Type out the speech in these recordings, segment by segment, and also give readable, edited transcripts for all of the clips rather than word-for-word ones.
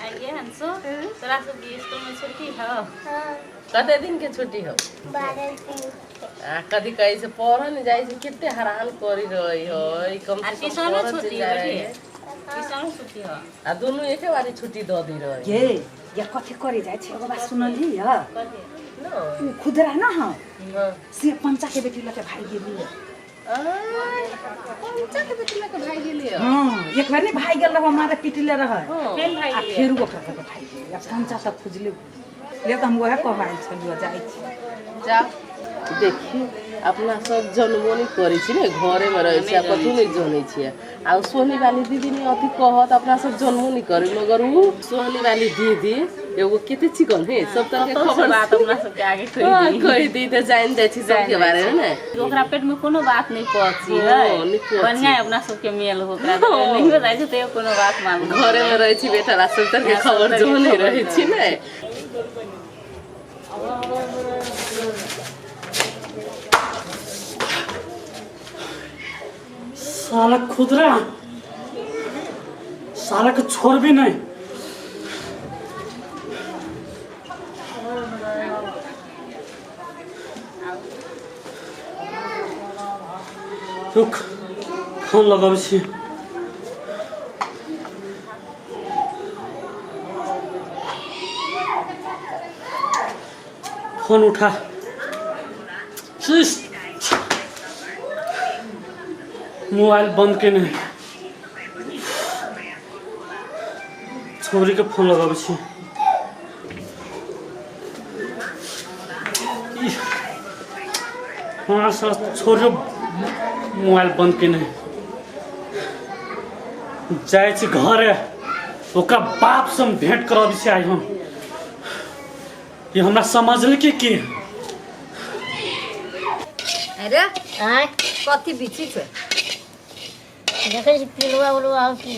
आइए हंसो, तोरा सबके स्कूल में छुट्टी हौ? हाँ। कते दिन के छुट्टी हौ? 12 दिन। आ कथी कहै छै, पढ़ऽ ने जाइ छै, कते हरान करी रहै है। कम आ से कम ट्यूशनो पढ़ऽ छुट्टी चलि जाइ हो? है। ट्यूशनो छुट्टी हो? आ दुनू एके बारी छुट्टी दऽ दी रहै। ये या कथी करे जाइ छै, एगो बात सुनली ह? कथी? न। उ खुदरा न ह? हाँ। से पंचा के बेटी लके भागि गेली। पंचा के बेटी लके भागि गेली? हाँ, एक बार नहीं भागि गेल रह, मारे पिटले रह। हाँ। फेर भागि आ गेली? फेर ओकरा लके भागि गेली। आ पंचा सब खुजले ले, तऽ हम वएह कहै छलियै, जाइ छी। जा देखी, अपना सब जनबो नहि करै छी ने, घरेमे रहै छी आ कतहु नहि जनै छियै। आ ओ सोनी वाली दीदी ने अथी कहत, अपना सब जनबो नहि करी, मगर उ सोनी वाली दीदी एगो कते चिकन है, सब तरह के कतौ से खबर बात अपना सबके आगे कहि दी। कहि दी तऽ जानि जाइ छी सबके बारे मे ने। ओकरा पेट में कोनो बात नहीं पहुंची हाँ, है। नहीं पहुंची। बढ़िया है अपना सबके मेल हो, ओकरा नहीं हो जाइ छै तैयो कोनो बात मालूम नहीं। घरेमे रहै छी बेटा, सब तरह के हाँ, सब खबर तरह के जनै खबर रहै छी ने। साला खुदरा, साला के छोड़बी नहीं। रुक, फोन लगाबै छी। फोन उठा। मोबाइल बंद केने। छौरीके फोन लगाबै छी। हमरा साथ छोड़ियो, मोबाइल बंद केने। जाइ छी घरे, ओकरा बापसँ हम भेंट करबै छी आइ हम। ये हमरा समझल के की? अरे। आँय? कथी बिछी छै? देखै छी पिलुआ उलुआ हो की।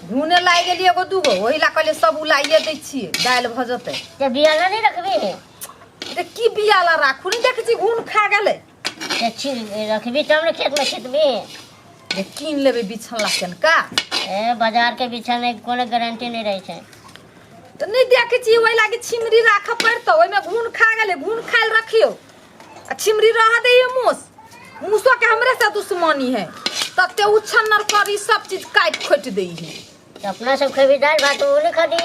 घूने लागि गेली एगो दूगो, ओहि ला कहलियै सब उलाइए दै छियै, दालि भऽ जेतै। तऽ बियाला नहि रखबी? रे की बियाला राखू? नहि देखै छी घून खा गेलै। तऽ छी रखबी तब ने खेतमे छिटबी। रे कीन लेबै बिछन ला कनका। ए, बाजारके बिछन नहि, कोनो गारंटी नहि रहै छै। तऽ नहि देखै छी, ओहि लागी छिमरी राखऽ पड़तौ। ओहिमे घून खा गेलै। घून खायल रखियौ आ छिमरी रह दैयै। मूस, मूसो के हमरे से दुश्मनी है, तते उछन्नर करी सब चीज काटि खोटि दै है। तऽ अपना सब खेबी दालि भात, ओ नहि खाली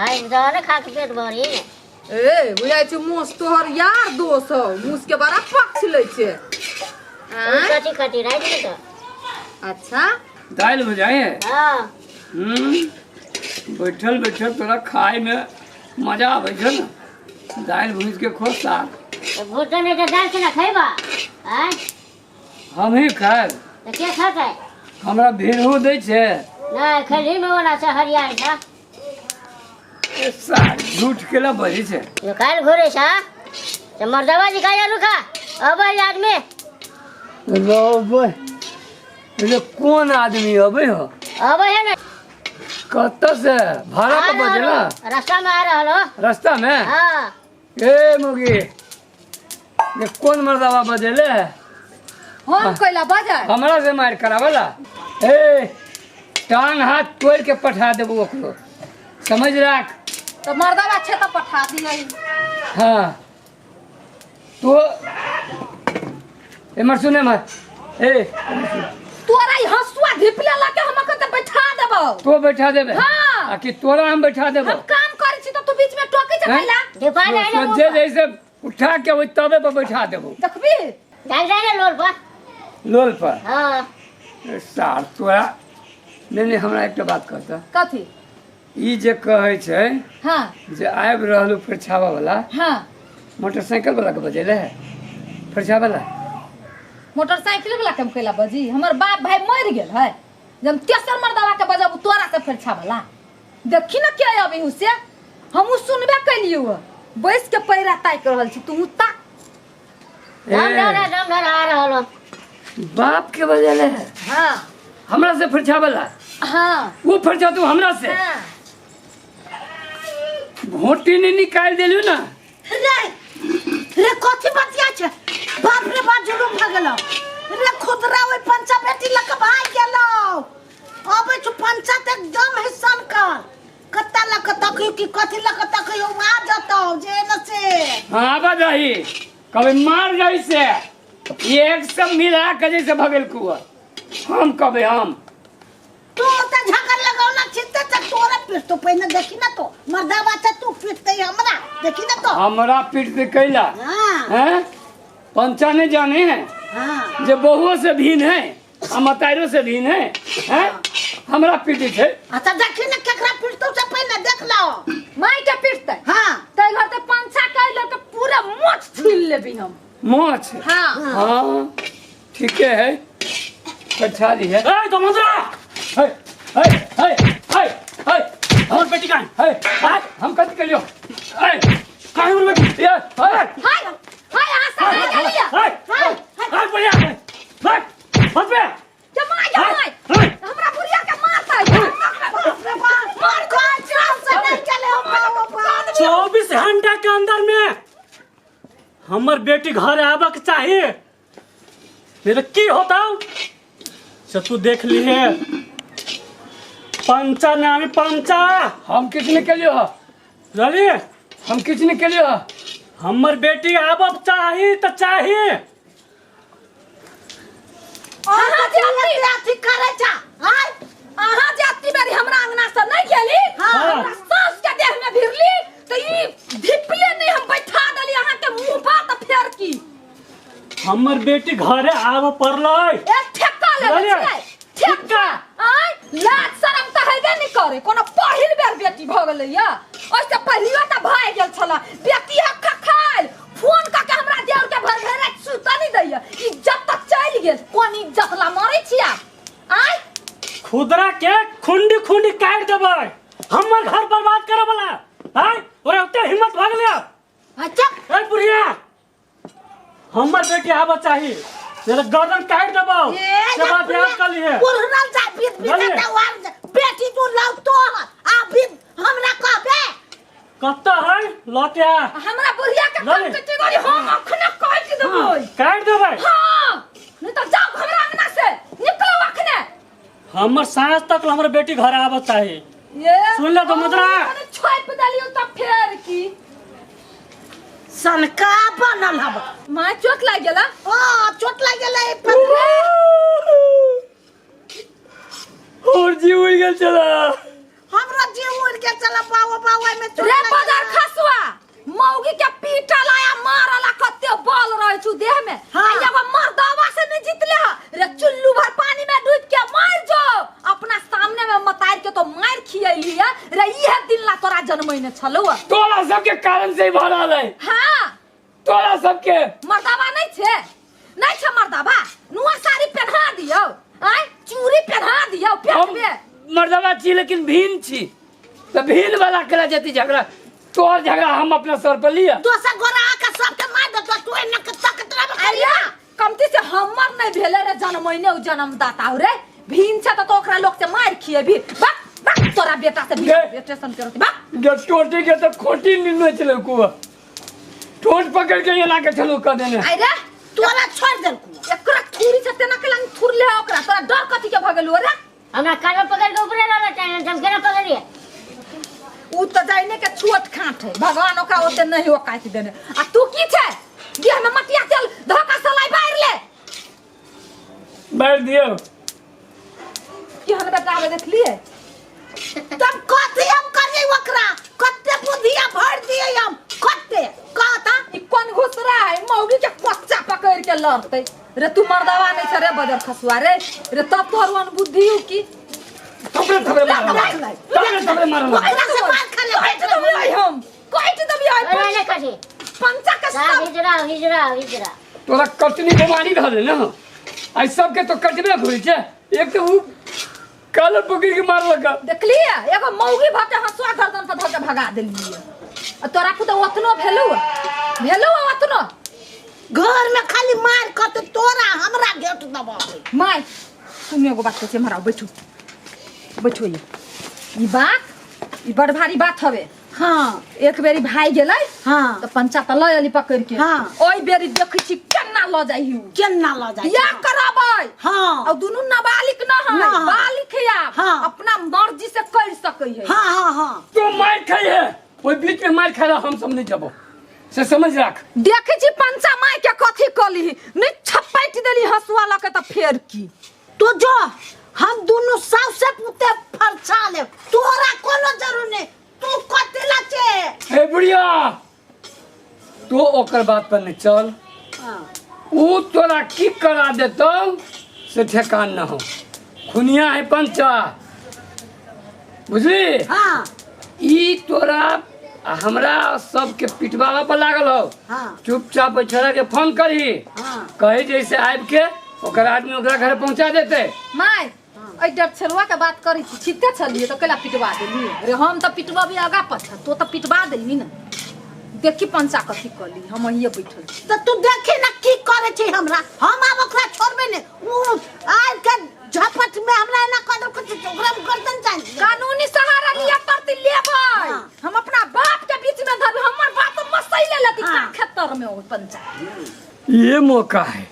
आइ ने खा के पेट भरी। ए, बुझाइ छै मूस तोहर यार दोस हौ, मूस के बड़ा पक्ष लै छै। आँय? कथी खाती राति में तऽ? अच्छा। दालि भुजाए है? हाँ। बैठल बैठल तोरा खाय में मजा आबै छौ ने? दालि भूज के खो साग। तऽ भूजतै नहि तऽ दालि केना खैबा? आँय? हम ही खायब। तऽ के खेतै? हमरा भिनहु दै छै। नहि खेलही में ओना छै, हरियर छै। ए साग झूठ केला बजै छै। जो काल्हि घुरै छ तऽ मर्दवा जी खाया रुखा अबै आदमी। रौबै रे, कोन आदमी अबै हो? अबै है ने। कतऽ से भाड़ा आ पर रहल बजेला? हो, रास्ता में आ रहल हो। रास्ता में? हाँ। ए मुगी, ये कोन मर्दवा बजेले? हम कैला बजै? हमरा से मार करावला? ए, टांग हाथ तोड़ के पठा देबो ओकरो, समझ राख। तऽ मर्दवा छै तऽ पठा दियै। हाँ, तो एमर सुन, एमर, ए। तोरा ई हंसुआ धिपले लके हम अखन तऽ बैठा देबौ। तो बैठा देबे? हाँ। आ कि तोरा हम बैठा देबो? हम काम करै छी तऽ तू बीच में टोकै छै हैं? कैला? धिपा दे ने मुँह सोझे पर। जैसे उठा के ओहि तबे पर बैठा देबो। देखबी। दालि दे ने लोल पर। लोल पर? हाँ। ए सार तोरा, नहीं नहीं, हमरा एकटा बात कहता। कथी? ई जे कहै छै हाँ जे आबि रहल फरिछावा वाला। हाँ। मोटरसाइकिल वाला के बजेले है फरिछावा वाला? मोटरसाइकिल वाला के हम कैला बजी? हमर बाप भाई मरि गेल है जे हम तेसर मर्दवा के बजाबू तोरा से फरिछा वाला? देखी न के अभी से हमहूँ सुनबे कैलियौ हँ। बैस के पैरा ताकि रहल छी, तू ताक। राम धर राम धर आ रहल हो। बाप के बजेले है? हाँ। हमरा से फरिछा वाला? हाँ। वो फरिछा तू हमरा से? हाँ। भोटी नहीं निकाल देलू ना? रे रे, कथी बतिया छै? बाप रे बाप, जुलुम भऽ गेलौ रे। खुदरा ओहि पंचा बेटी लऽ कऽ भागि गेलौ। अबै छौ पंचा तऽ एकदम है सनकर। कत्ता तकियो कि कथी लऽ कऽ तकियो आ जतौ जे न से। हाँ आबा दही कभी मार जाई से एक सब मिला के जैसे भगेल कुआ हम कभी हम तू त झगड़ लगौना छिते त तोरा पीट तो पहिने देखी ना तो मर्दावा छ तू पीटते हमरा देखी ना तो। हमरा पीट दे कैला। हाँ। हैं पंचा नहीं जाने हैं। हाँ। जे बहुओं से भीन है आ मताइरो से भीन है। हैं हमरा पीटे छै। अच्छा देखी ना केकरा पीटतो से पहिने देख लो। माय के पीटते। हाँ। तै घर ते पंचा कैल के पूरा मोछ छील लेबी हम। मोछ? हाँ। हाँ ठीके है अच्छा ली है। ए दमोदरा। हे हे हे हे हे हमर बेटी कहाँ है? हे हम कथी कलियो? ए कहाँ हमर बेटी? ये हे हाय हाय यहाँ से नहीं गेलिए। हे हे बढ़िया हे बस बे। के my के my हमरा बुढ़िया के मारता है। बाप रे बाप मार खा चाल से नहीं चले हम बाप। 24 घंटा के अंदर में हमर बेटी घर आबक के चाहिए नहीं तो की होता से तू देख लिए। पंचा नामी पंचा। हम किछ नहीं केलियो। रली हम किछ नहीं केलियो। हमर बेटी आबक चाही त चाही। अहाँ जे अथी करे छा आय अहाँ जे अति बेरी हमरा अंगना से नहीं गेली। हाँ। हमरा सास के देह में भिरली त ई धिपले नहीं हम बैठा देली अहाँ के मुंह पर त फेर की हमर बेटी घरे आब पड़लै। ए ठेका ले बुझलियै? छियै ठेका। आय लाज शरम त हेबे नहीं करे कोनो पहिल बेर बेटी भ गेलै या ओइसे पहिलियो त भए गेल छला बेटी हक्का खाइल फोन क के हमरा देवर के भर भर राति सुतऽ नहीं दैया। इज्जत त चलि गेल कोन इज्जत ला मरै छी आब? आय खुदरा के खुंडी खुंडी काटि देबै हमर घर बर्बाद करे वाला। आय ओरे ओते हिम्मत भ गेलै आब। अच्छा। ए बुढ़िया हमर बेटी आबऽ चाही नहीं तो गर्दन काटि देबौ। ए, से बात याद कर लिए। बुढ़रल जा बीत बीत बुझलियै? त वार बेटी तू लौ तो आ बीत हमरा कहबे कत्ता है लऽ के आ। हमरा बुढ़िया के लऽ ले। काटि देबै हम अखने काटि देबै। काटि देबै। हाँ नहीं तो जाओ हमरा अंगना से निकलो अखने। हमर साँझ तक हमर बेटी घर आबऽ चाही। ये सुन ले तो मदरा। कने छोपि देलियौ त फेर की सनका बनल हब। माँ चोट लागि गेला? ओ चोट लागि गेलै पत्रे। और जी उड़ गेल चला। हमरो जी उड़ गेल चला बाबा बाबा में चोट रे लागि बजार गेलै। खसुआ मौगी के पीटल आया मारल आ कते बल रहै छु देह में। हाँ। आ एगो मर्दवा से नहीं जीतले ह रे चुल्लू भर पानी में डूब के मर जो अपना सामने में मतार के तो मार खियली है रे इहे दिन ला तोरा जन्मैने छलौ। तोरा सबके कारण से ही भऽ रहल है। हाँ। तोरा सबके मर्दवा नहीं छे नहीं छे मर्दवा नुआ साड़ी पहना दियौ आय चूड़ी पहना दियौ पेट हम में। मर्दवा छी लेकिन भीन छी त भीन वाला केला जति झगड़ा तोर झगड़ा हम अपना सर पर लिया। दोसर गोरा आके सबके मार देतो तू एना के तकत रहबे अरे करिया। कमती से हमर नहीं भेले रे जन्मैने उ जन्मदाता हो रे भीन छे त ओकरा लोग से मार खिएबी बक बक तोरा बेटा से गे। बेटे सन करत बक। जब टोटी के त खोटी निन्नो चले कुआ टोट पकड़ के एना के चलू क देने। अरे तोरा छोड़ देलकू एकरा थूरी से तेना के लंग थूर ले ओकरा तोरा डर कथी के भ गेलौ रे? हमरा कान पकड़ के ऊपरे रहल चाहिए हम केना पकड़िए? उ त जाइने के छोट खाट है भगवान ओकरा ओते नहीं ओकाति देने। आ तू की छै देह में मटिया तेल धोका सलाई बारि ले बारि दियौ। केहन बेटा आबे देखलिए? तब कथी हम करिए ओकरा कते बुद्धिया भर दिए हम कते कहता ई कोन घुसरा है मौगी के कोच्चा पकड़ के लड़ते रे तू मर्दवा नहीं छ रे बदर खसुआ रे रे तब तोहर वन बुद्धि हो की थपड़े थपड़े मारल थपड़े थपड़े मारल ओकरा से मार खा ले। काटि देबियै हम काटि देबियै। अरे नहीं काटी। पंचा के सब हिजरा हिजरा हिजरा। तोरा कटनी बीमारी भऽ गेल ने आई सबके तो कटबे होइ छै एक तो उ कालर पकड़ के मारलक। देखलिए एगो मौगी भऽ के हंसुआ गर्दन पर धऽ के भगा देलिए आ तोरा पुत ओतनो भेलौ भेलौ ओतनो घर में खाली मार कत तोरा हमरा गेट दबाबै। My सुन एगो बात कहै छी हमरा बैठू बैठू ई बात ई बड़ भारी बात हवे। हाँ। एक बेरी भाई गेलै। हाँ। त पंचा त लऽ एली पकड़ के। हाँ। ओइ बेरी देखै छी केना लऽ जाइ हु। केना लऽ जाइ बियाह कराबै। हाँ। आ दुनू नाबालिग न है ना। बालिग है। हाँ। अपना मर्जी से कर सकै है। हाँ, हाँ, हाँ। तो मार खाई है ओहि बीच में मार खाई हम सब नहीं जबो से समझ राख। देखै छी पंचा माय के कथी कली नहीं छपैट देली हसुआ लके त फेर की। तो जो हम दोनों सास से पुते फरसा ले, तोरा कोनो जरूर नहीं, तू कथी ला छे? हे बुढ़िया, तो ओकर बात पर नहीं चल। ऊ तोरा की करा देतौ से ठेकान न हो। खुनिया है पंचा, बुझली? हाँ। ई तोरा आ हमरा सबके पिटवावा पर लागल हो। हाँ। चुपचाप बैठा के फोन करही। हाँ। कहे जैसे आबि के ओकर आदमी ओकरा घर पहुंचा देते। माय एहि डर छलुआ के बात करै छी, छिते छलियै तऽ कैला पिटवा देली रे? हम तऽ पिटबी आगा पाछा, तो तऽ पिटवा देली ने। देखी पंचा कथी कली, हम अहिए बैठल छी। तऽ तू देखी ना की करे छी हमरा, हम आब ओकरा छोड़बे ने। ऊ आबि के झपट में हमरा एना कऽ देलकै, ओकरा हम गर्दन चाहि। कानूनी सहारा लिअ पड़तै, लेबै। हाँ। हम अपना बाप के बीच में धरबै, हमर बाप तऽ मसै ले लेती। हाँ। खेतर में ओ पंचा। ये मौका है,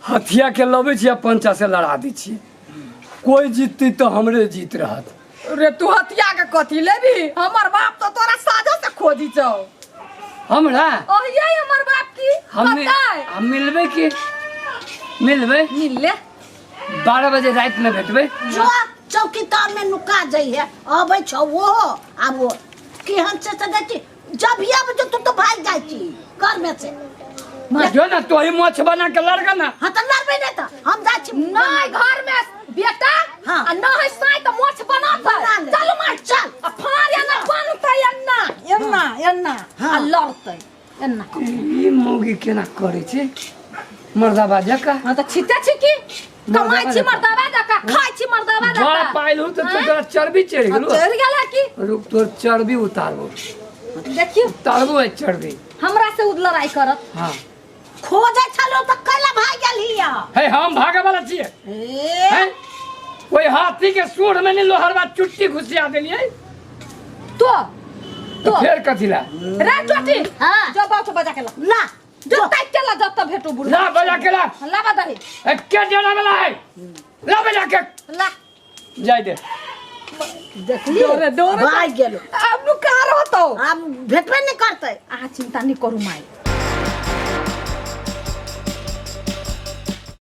हथिया के लबै छी आ पंचा से लड़ा दै छी। कोई जीतती तो हमरे जीत रहत। रे तू हथिया के कथी लेबी? हमर बाप तो तोरा साझा से खोजी छौ। हमरा? ओहिए हमर बाप की हम बताय। हम मिलबै की मिलबै? मिलले। 12 बजे रात में भेटबै। जो चौकी तर में नुका जाइए, अबै छौ वो आब वो की हम से देखी जब ये आबै छौ तू तो भाग जाइ छी घर में से। जो ना तो ही मोछ बना के लड़का ना। हाँ तो लड़बै नहीं तो हम जाइ छी। नहीं घर में बेटा। हाँ। आ न है साई तो मोछ बना बना ले। चल मार चल। आ फाड़ एना बनतै एना एना एना। हाँ। आ लड़तै एना। ई मौगी केना करै छै मर्दाबा जका? हाँ तो छिते छी की कमाइ छी मर्दाबा जका, खाइ छी मर्दाबा जका। बाप आयल हूँ तो तोरा चर्बी चढ़ि गेलो। चढ़ि गेल है की? रुक, तोर चर्बी उतारबो। देखियो उतारबो है चर्बी। हमरा से उ लड़ाई करत। हाँ। खोजै छलो तऽ कैला भाग गेल हिया? हे हम भागे वाला छियै। ए हैं? ओहि हाथी के सूढ़ में नहीं लोहरवा चुट्टी घुसिया देलियै। तो तो फेर कथी ला? रे चोटी। हाँ। जो बाबू बजा के ला। ला। जो ताकि के ला जब तक भेटो बुढ़ा। ला बजा के ला। ला बजा हे। ए, के देना वाला है? ला बजा के। ला। जाय दे। देखली? डोरे, डोरे। भाग गेलो। आब नु कहाँ रहतौ? आब भेटबे नहि करतै। अहाँ चिंता नहि करू माय।